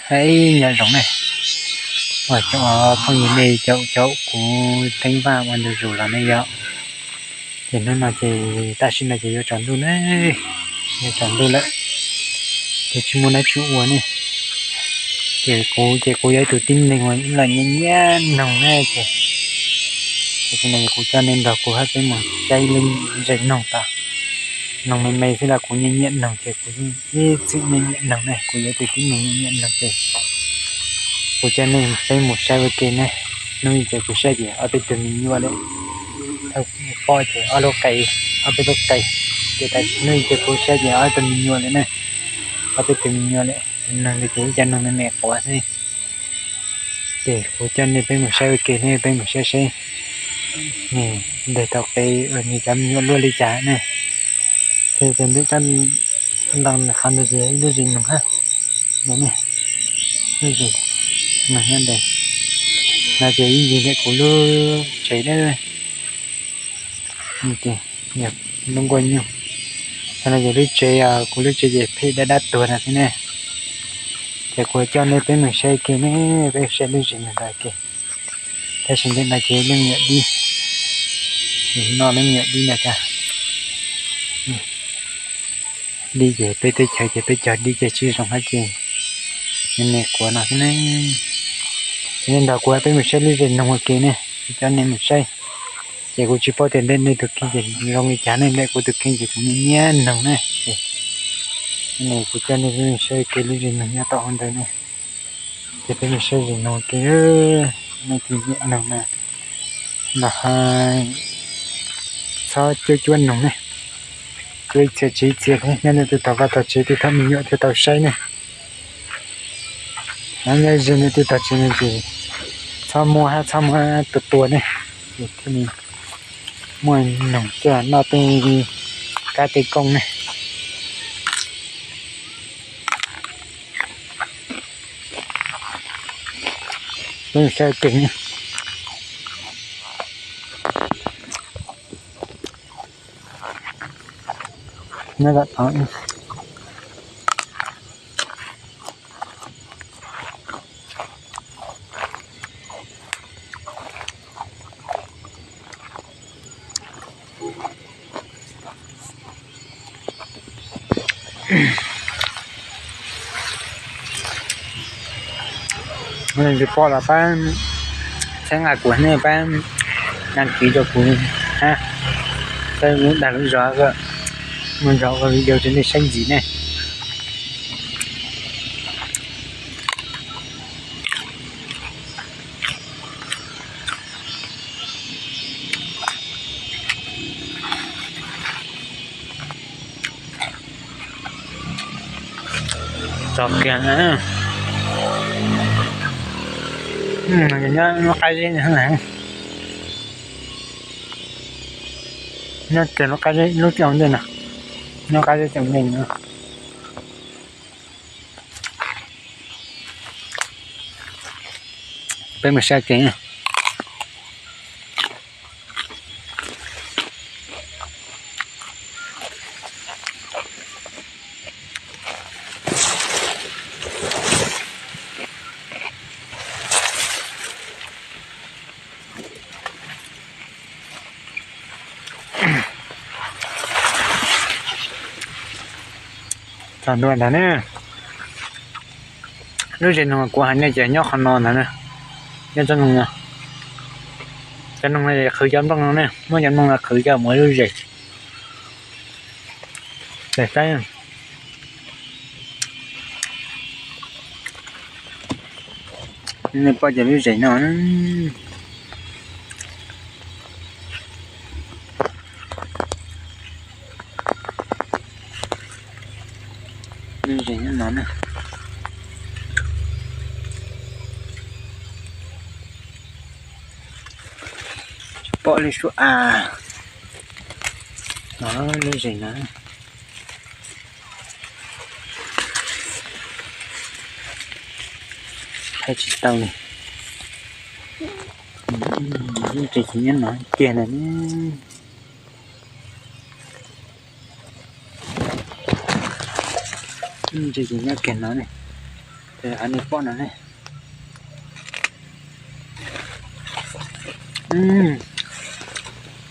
Hais nyob zoo ne, ua tsaug phooj ywg nej caum caum kuv Teeb Vaj ua ntu zus los nej yom. Ces hnub no ces tam sim no ces yuav tsaus ntuj ne, yuav tsaus ntuj lawm, ces tsis muaj dab tsi ua ne. Ces kuv ces kuv yog ib tug tib neeg uas ib los nyiam nyiam noog ne ces, tam sim no kuv coj nej nrog kuv hab peb mus saib lub zej noog tod. Noog me me xwb los kuv nyiam nyiam noog ces kuv ib txwm nyiam nyiam noog ne, kuv yog ib tug tib neeg nyiam nyiam noog ces kuv coj nej peb mus saib ua ke ne. Hnub i ces kuv saib ces ob peb tug me nyuam li, thaum kuv pom ces ob lub qe, ob peb lub qe, ces tam sim hnub i ces kuv saib ces ob tug me nyuam li ne, ob peb tug me nyuam li, noog li ces ib co noog me me quav xwb. Ces kuv coj nej peb mus saib ua ke ne, peb mus saib saib nws nteg tau qe, nws cov me nyuam luaj li cas ne. Ces ntawm tsob ntoo qhov ntawd ces ib lub zes noog hab, no ne, lub zes noog nyob ntawd. No ces ib ncig ntawm kuv lub tsev lawm, lub nkuaj nyuj. Thaum no ces lub tsev, kuv lub tsev ces phem dab dab tuag no xwb ne. Ces kuv coj nej peb mus saib ke ne, peb saib lub zes noog ntawd ke. Tab sis ntawm no ces leej me nyuam dib, noj leej me nyuam dib no cas. Dib ces peb teb chaws ces peb cog dib ces tsis zoo hab ces nws me quav no xwb ne. Ces nej nrog kuv peb mus saib lub zes noog ua ke ne, kuv coj nej mus saib. Ces kuv tsis paub tias ntawm nej tus kheej ces zoo li cas ne, ntawm kuv tus kheej ces kuv nyiam nyiam noog ne. Ces kuv coj nej peb mus saib ke lub zes noog nyob tom hauv ntawd ne. Ces peb mus saib zes noog ke, nej tus nyiam noog na, los hais txhob cuab cuab noog ne, cuab ib txhia tsis ib txhia thiab, nyob nej twb tau vaj tau tsev twb tau me nyuam thiaj tau saib ne. Nyob nyob ze nej twb tau tsev ne ces txhob muab hab txhob muab tua tua ne, ces thiaj li muaj noog coj noj tej kab tej kooj ne. Peb saib ke ne, nyob tom tod. Tsis pom los pab txhawb nqa kuv, nej pab đăng ký rau kuv hab, pab lub dag lub zog, mus zov ua video rau nej saib ntxiv ne. Txog kiag, nyob lub qab zeb, nyob kiag lub qab zeb lub caum ntej no, nyob qab zeb caum ntej no. Peb mus saib ke. Txog ntua ntawd ne, lub zes noog kuv hais nej ces nyob qhov no ntag na, nyob tsob noog no. Cov noog no qhwv cov nplooj no ne, muab cov nplooj no qhwv coj mus ua lub zes saib. Nej pom cov lub zes no, lub zes nyob no ne. Tsis pom li sua as. No lub zes no, thaij tsis tau li. Lub zes ces nyob no kiag ntag ne. Lub zes ces nyob kiag no ne. Hav nej pom no ne,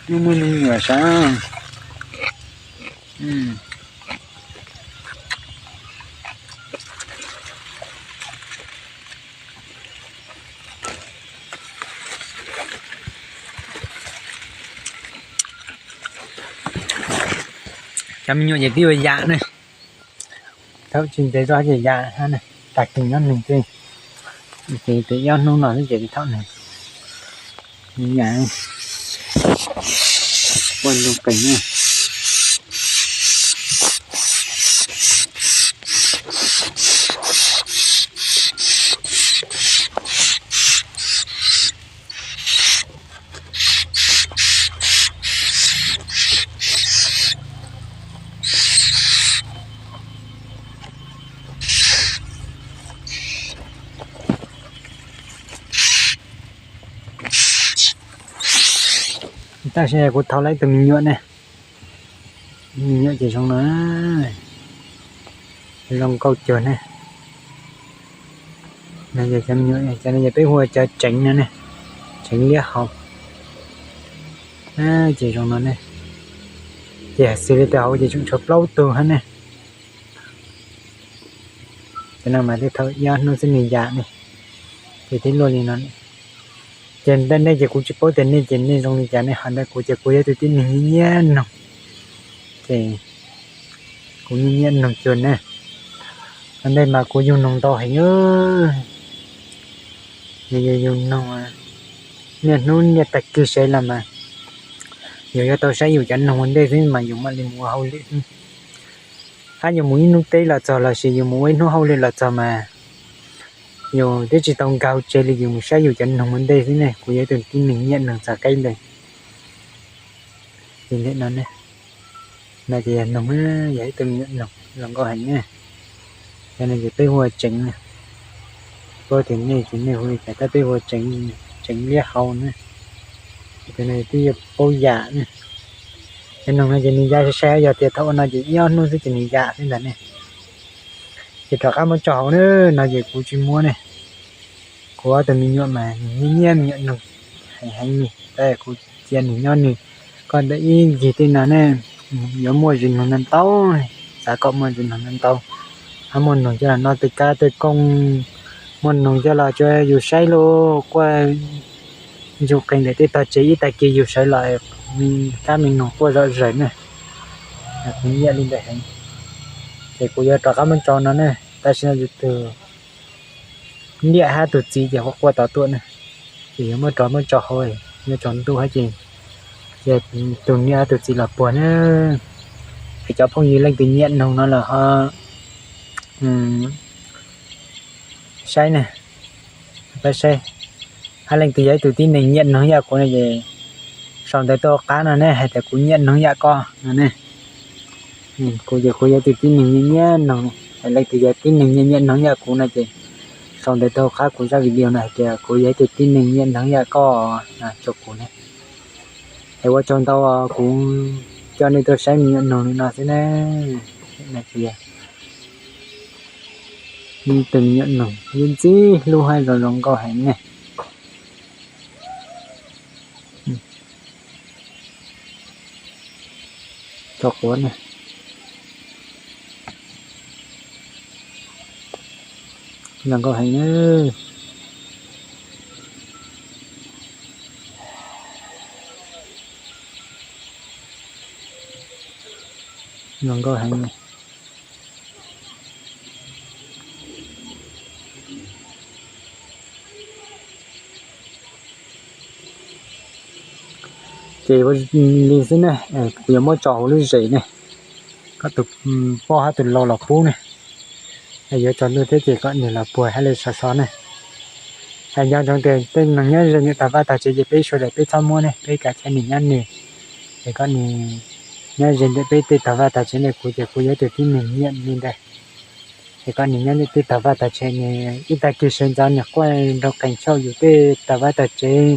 muaj me nyuam sav. Cov me nyuam ces twb yuav yam ne, thaum tsis ntev zog ces yam hab ne, tag kis nyob nws twb, ces ib ob hnub no xwb ces thaum nws yam ua nroo qees na. Tab sis kuv thau lawv tus me nyuam ne, me nyuam ces zoo no, zoo nkauj cuag ne. Cov no ces peb hu ua cov tseev no ne, tseev liab hau. Ces zoo no ne, ces xws li tus hauv ces tseem tshuav plaub tug hab ne. Cov no mas twb thaum ib ob hnub xwb nws yam ne, ces twb luaj li no. Ces ntawm nej ces kuv tsis paub tias nej ces nej zoo li cas ne, ho ntawm kuv ces kuv yog tus tib neeg nyiam nyiam noog, ces kuv nyiam nyiam noog cuag ne. Ua ntej mas kuv yug noog ntau heev, yus yug noog, niaj hnub niaj tag kis sawv los mas yus yuav tau saib yus cov noog ua ntej xwb mas yus mam li mus ua hauj lwm. Hab yus mus ib hnub teb los txog lossis yus mus ua ib hnub hauj lwm los txog mas yus twb tsis tau nkag hauv tsev li, yus mus saib yus cov noog ua ntej xwb ne. Kuv yog ib tug tib neeg nyiam noog txog qaib ntes. Ces nim no ne, no ces yog noog, yog ib tug me nyuam noog zoo nkauj heev ne. Cov no ces peb hu ua tseev na. Paub tias nej ces nej hu li cas, tab peb hu ua tseev, tseev liab hau na. Cov no twb yuav paub yam na. Cov noog no ces nws ya sai sai, yog tias thaum ua no ces ib ob hnub xwb ces nws yam xwb ntag ne. Ces rov qab muab tso hauv na, no ces kuv tsis muab ne. Kuv ob tug me nyuam mas nws nyiam nyiam me nyuam noog heev heev li, tab kuv cia nws nyob nws, koj ntawm ib ncig tej no ne, yuav muaj zis noog ntau ntau, xav kom muaj zis noog ntau ntau, hab muaj noog coj los noj tej kab tej kooj, muaj noog coj los tso yus saib lub quaj ntsuj qees ntawm tej tog tsev, ib tag kis yus sawv los me kab me noog quaj zom zaws ne. Kuv nyiam li ntawd heev. Ces kuv yuav rov qab muab tso no ne, tab sis no yus tus niam hab tus txiv ces quaj quaj tod tuaj ne, ces yuav muab rov muab tso hauv, nyob tsaus ntuj hab ces cia tus niam hab tus txiv los puag na. Es cov phooj ywg leej twg nyiam noog no los ho saib ne, pab saib. Hab leej twg yog ib tug tib neeg nyiam noog yam kuv no ces sau ntawv tuaj qab no ne, hais tias kuv nyiam noog yam koj no ne. Kuv ces kuv yog ib tug tib neeg nyiam nyiam noog, leej twg yog tib neeg nyiam nyiam noog yam kuv no ces sau ntawv tuaj qab kuv zaj video no hais tias kuv yog ib tug tib neeg nyiam noog yam koj no rau kuv ne. Es ua tsaug ntau, kuv coj nej tuaj saib me nyuam noog li no xwb ne. Ib tug me nyuam noog ntxim hlub hab zoo zoo nkauj heev ne. Tso quav na. Zoo nkauj heev na. Zoo nkauj heev. Ces ua li xwb ne, kuv yuav muab tso hauv lub zes ne, kom tus poj hab tus lau los pub ne. Yuav tsaus ntuj thiab ces kom nws los puag hab li so so ne. Hais nco ntsoov tias tej neeg nyob ze ntawm tog vaj tog tsev ces peb sawv daws peb txhob muab ne, peb kav tsij nws nyob nws. Es kom nws nyob ze ntawm peb tej tog vaj tog tsev ne, kuv ces kuv yog ib tug tib neeg nyiam li ntawd. Es kom nws nyob ntawm tej tog vaj tog tsev, nws ib tag kis sawv ntxov nws quaj nroo qees xauj yus tej tog vaj tog tsev,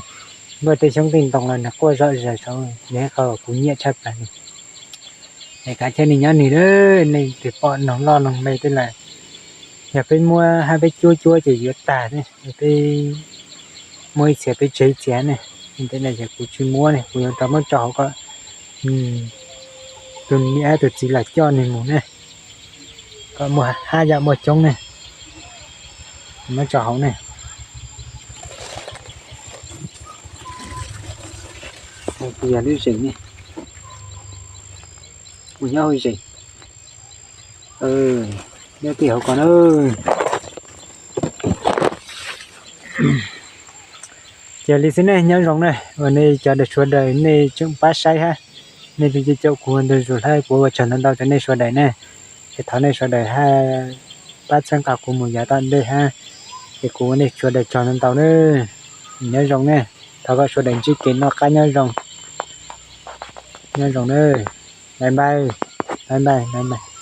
npuaj tej xyoob tej ntoo los nws quaj zom zaws saud, yog ib qho kuv nyiam tshaj plaws li. Es kav tsij nws nyob nws, leej twg pom noog loj noog me tej lawm, Yog peb muab hab peb cuab cuab ces yuav tag ne, peb muab ib txhia peb tseg ib txhia ne. Ntev na ces kuv tsis muab ne, kuv yuav rau muab tso hauv kom tus niam tus txiv los coj nws mus ne, kom muaj hab yam muaj coob ne. Muab tso hauv ne. Kuv yog lub zeem ne, kuv nyob hauv zeem, nyob tim hauv ko na. Ces li xwb nej nyob zoo na, uas nej cov sawv daws nej tseem pab saib hab, nej pheej caum caum kuv ua ntu zus hab, kuv ua tsaug ntau ntau rau nej sawv daws ne. Es thov nej sawv daws hab pab txhawb nqa kuv mus yav tom ntej hab, es kuv ua nej sawv daws tsaug ntau ntau na. Nyob zoo ne, thov kom sawv daws ntsib kev noj qab nyob zoo. Nyob zoo na, bye bye, bye bye, bye bye.